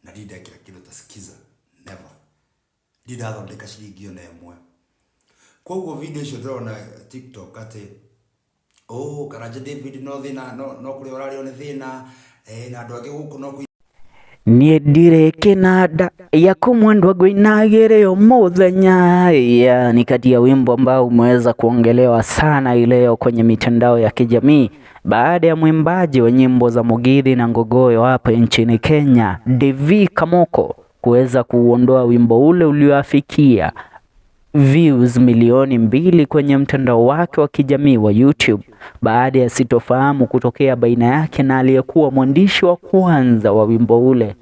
Na ndirĩ ndekĩra kĩndũ ta Skiza, never. Ndirĩ ndathondeka ciringi ona ĩmwe. Koguo video icio ndĩrona TikTok atĩ oh, Karanja David no thĩna, no kũrĩa ũrarĩo nĩ thĩna, na andũ angĩ gũkũ no kũ Niĩ ndirĩ kĩnanda yaku mwendwa ngũinagĩre o mũthenya. Yeah, ni kati ya wimbo ambao umeweza kuongelewa sana ileo kwenye mitandao ya kijamii baada ya mwimbaji wa nyimbo za Mugithi na Ngogoyo hapa nchini Kenya, Devi Kamoko, kuweza kuuondoa wimbo ule ulioafikia views 2 milioni kwenye mtandao wake wa kijamii wa YouTube baada ya sitofahamu kutokea baina yake na aliyekuwa mwandishi wa kwanza wa wimbo ule,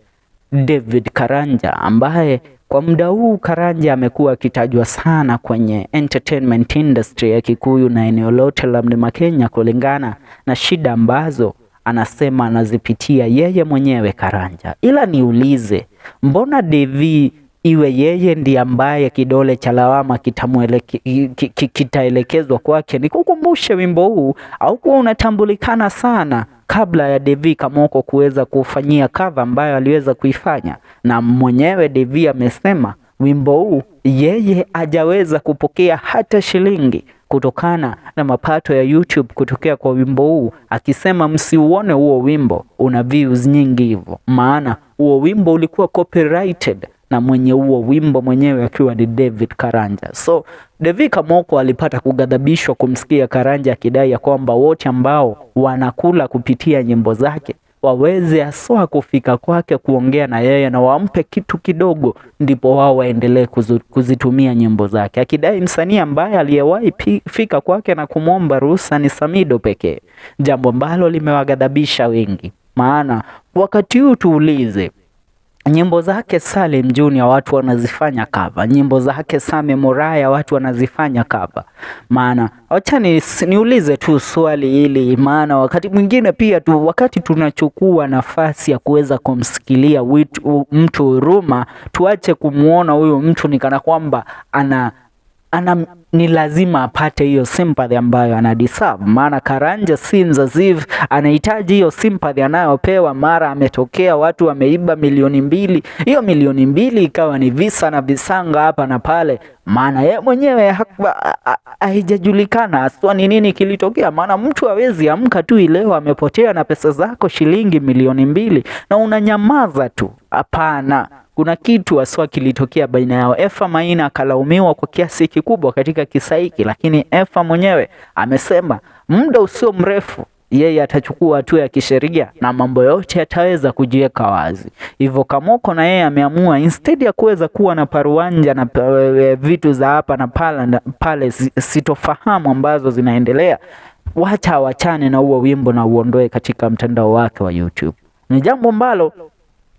David Karanja, ambaye kwa muda huu Karanja amekuwa akitajwa sana kwenye entertainment industry ya Kikuyu na eneo lote la Mlima Kenya kulingana na shida ambazo anasema anazipitia yeye mwenyewe Karanja. Ila niulize, mbona Devi iwe yeye ndiye ambaye kidole cha lawama kitaelekezwa kwake? Nikukumbushe, wimbo huu haukuwa unatambulikana sana kabla ya Devi Kamoko kuweza kufanyia cover ambayo aliweza kuifanya, na mwenyewe Devi amesema wimbo huu yeye hajaweza kupokea hata shilingi kutokana na mapato ya YouTube kutokea kwa wimbo huu, akisema msiuone huo wimbo una views nyingi hivyo, maana huo wimbo ulikuwa copyrighted na mwenye huo wimbo mwenyewe akiwa ni David Karanja. So Devi Kamoko alipata kughadhabishwa kumsikia Karanja akidai ya kwamba wote ambao wanakula kupitia nyimbo zake waweze haswa kufika kwake kuongea na yeye na wampe kitu kidogo, ndipo wao waendelee kuzitumia nyimbo zake, akidai msanii ambaye aliyewahi fika kwake na kumwomba ruhusa ni Samido pekee, jambo ambalo limewaghadhabisha wengi. Maana wakati huu tuulize, nyimbo zake Salim Junior watu wanazifanya cover, nyimbo zake Same Muraya watu wanazifanya cover. Maana wacha niulize tu swali hili, maana wakati mwingine pia tu, wakati tunachukua nafasi ya kuweza kumsikilia mtu huruma, tuache kumuona huyu mtu ni kana kwamba ana ni lazima apate hiyo sympathy ambayo ana deserve. Maana Karanja seems as if anahitaji hiyo sympathy anayopewa. Mara ametokea watu wameiba 2 milioni, hiyo 2 milioni ikawa ni visa na visanga hapa na pale, maana ye mwenyewe haijajulikana haswa ni nini kilitokea. Maana mtu hawezi amka tu leo amepotea na pesa zako shilingi 2 milioni na unanyamaza tu. Hapana, kuna kitu haswa kilitokea baina yao. Efa Maina akalaumiwa kwa kiasi kikubwa katika kisa hiki, lakini Efa mwenyewe amesema muda usio mrefu yeye atachukua hatua ya kisheria na mambo yote yataweza kujiweka wazi. Hivyo Kamoko na yeye ameamua, instead ya kuweza kuwa na paruanja na vitu za hapa na pale sitofahamu ambazo zinaendelea, wacha wachane na huo wimbo na uondoe katika mtandao wake wa YouTube. Ni jambo ambalo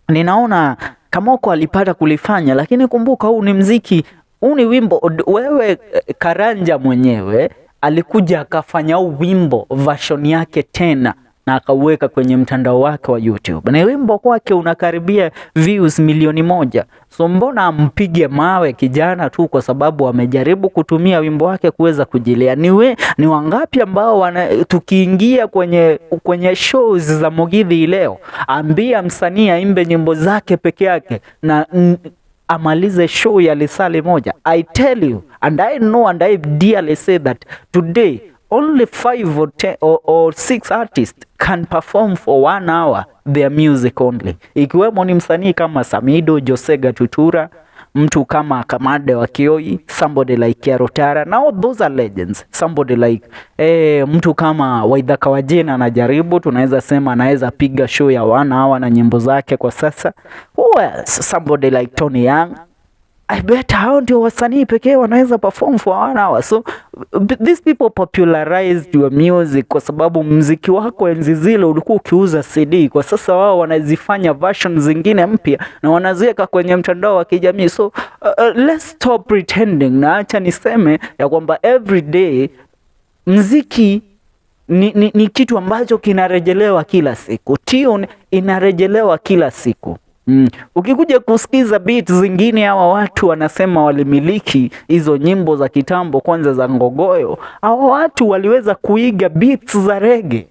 ninaona Kamoko alipata kulifanya, lakini kumbuka huu ni mziki, huu ni wimbo. Wewe Karanja mwenyewe alikuja akafanya huu wimbo version yake tena na akauweka kwenye mtandao wake wa YouTube, na wimbo kwake unakaribia views 1 milioni. So mbona ampige mawe kijana tu kwa sababu amejaribu kutumia wimbo wake kuweza kujilea? Ni wangapi ambao tukiingia kwenye shows za Mugithi leo, ambia msanii aimbe nyimbo zake peke yake na amalize show ya lisali moja. I tell you and I know and I dearly say that today only five or 10 or six artists can perform for one hour their music only, ikiwemo ni msanii kama Samido, Jose Gatutura, mtu kama Kamande wa Kioi, somebody like Kiarotara. Now those are legends. Somebody like mtu kama Waithaka wa Jane anajaribu, tunaweza sema anaweza piga show ya one hour na nyimbo zake kwa sasa. Who else? Somebody like Tony Young. I bet hao ndio wasanii pekee wanaweza perform for one hour. So these people popularized your music kwa sababu mziki wako enzi zile ulikuwa ukiuza CD. Kwa sasa wao wanazifanya version zingine mpya na wanaziweka kwenye mtandao wa kijamii. So let's stop pretending, na acha niseme ya kwamba every day mziki ni kitu ambacho kinarejelewa kila siku. Tune inarejelewa kila siku. Ukikuja kusikiza beat zingine, hawa watu wanasema walimiliki hizo nyimbo za kitambo, kwanza za Ngogoyo. Hawa watu waliweza kuiga beats za reggae.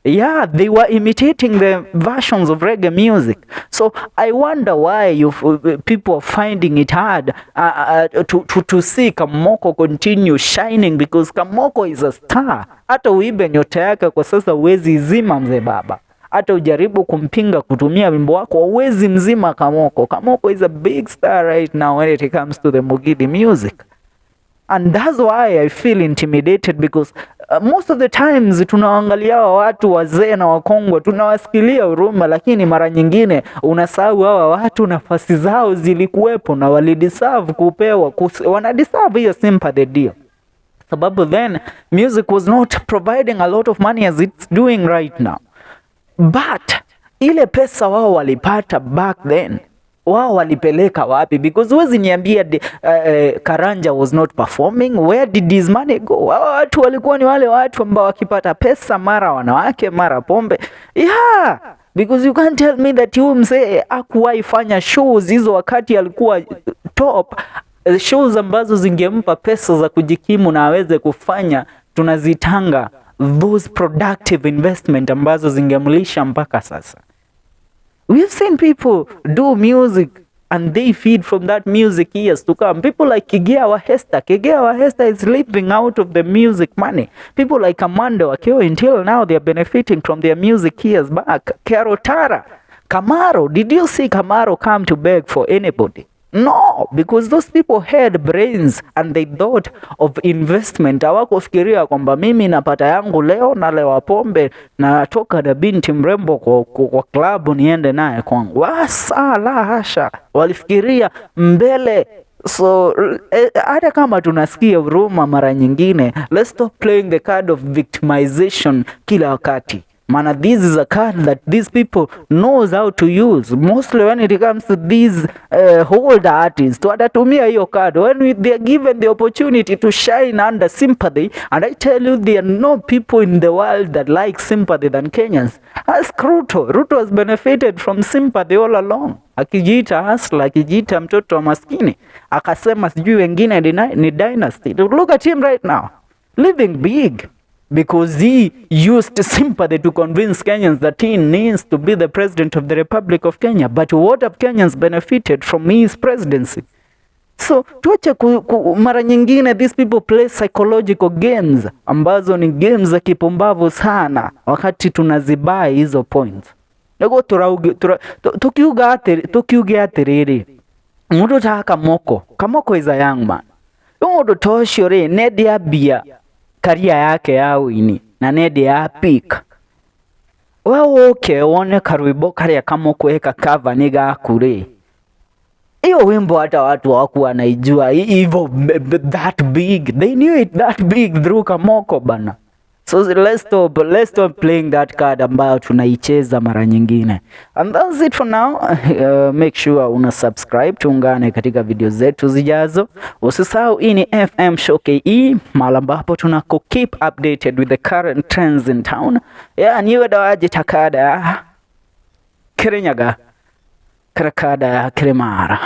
Yeah, they were imitating the versions of reggae music. So I wonder why you people are finding it hard to see Kamoko continue shining, because Kamoko is a star. Hata uibe nyota yake kwa sasa huwezi izima, mzee baba. Hata ujaribu kumpinga kutumia wimbo wako huwezi mzima Kamoko. Kamoko is a big star right now when it comes to the Mugithi music. And that's why I feel intimidated, because most of the times tunaangalia hawa watu wazee na wakongwe, tunawasikilia huruma, lakini mara nyingine unasahau hawa watu nafasi zao zilikuwepo na walideserve kupewa, wanadeserve hiyo sympathy deal, sababu then music was not providing a lot of money as it's doing right now. But ile pesa wao walipata back then, wao walipeleka wapi? Because huwezi niambia Karanja was not performing. Where did his money go? Hawa watu walikuwa ni wale watu ambao wakipata pesa mara wanawake, mara pombe. Yeah, because you can't tell me that huyu mzee hakuwahi fanya shows hizo wakati alikuwa top, shows ambazo zingempa pesa za kujikimu na aweze kufanya, tunazitanga those productive investment ambazo zingemlisha mpaka sasa. We've seen people do music and they feed from that music years to come. People like Kigea wa Hester. Kigea wa Hester is living out of the music money. People like Amanda Wakio, until now they are benefiting from their music years back. Kerotara, Kamaro. Did you see Kamaro come to beg for anybody? No, because those people had brains and they thought of investment. Hawakufikiria kwamba mimi napata yangu leo, nalewa pombe, natoka na binti mrembo kwa klabu niende naye kwangu. Wasa la hasha, walifikiria mbele. So hata kama tunasikia huruma mara nyingine, let's stop playing the card of victimization kila wakati. Maana this is a card that these people knows how to use, mostly when it comes to these older artists. Watatumia hiyo card when they are given the opportunity to shine under sympathy. And I tell you, there are no people in the world that like sympathy than Kenyans. Ask Ruto. Ruto has benefited from sympathy all along, akijiita hustler, akijiita mtoto wa maskini, akasema sijui wengine ni dynasty. Look at him right now, living big, because he used sympathy to convince Kenyans that he needs to be the president of the Republic of Kenya. But what have Kenyans benefited from his presidency? So tuache mara nyingine these people play psychological games ambazo ni games za kipumbavu sana, wakati tunazibuy hizo points. Nĩguo tukiuga atĩrĩ, tukiuge atĩrĩrĩ, mũndũ ta Kamoko, Kamoko is a young man. Rĩu mũndũ ta ũcio rĩ, nĩendia career yake ya ũini na nĩendia peak. We ũke wone karwĩmbo karĩa Kamoko eka cover nĩ gaku rĩ, hiyo wimbo hata watu hawakuwa wanaijua hivyo that big. They knew it that big through Kamoko, bana. So let's stop playing that card ambayo tunaicheza mara nyingine. And that's it for now. Make sure una subscribe, tuungane katika video zetu zijazo. Usisahau hii ni FM Show KE, mahali ambapo tunako keep updated with the current trends in town. Yeah, niwe dawaje takada Kirinyaga karakada Kirimara.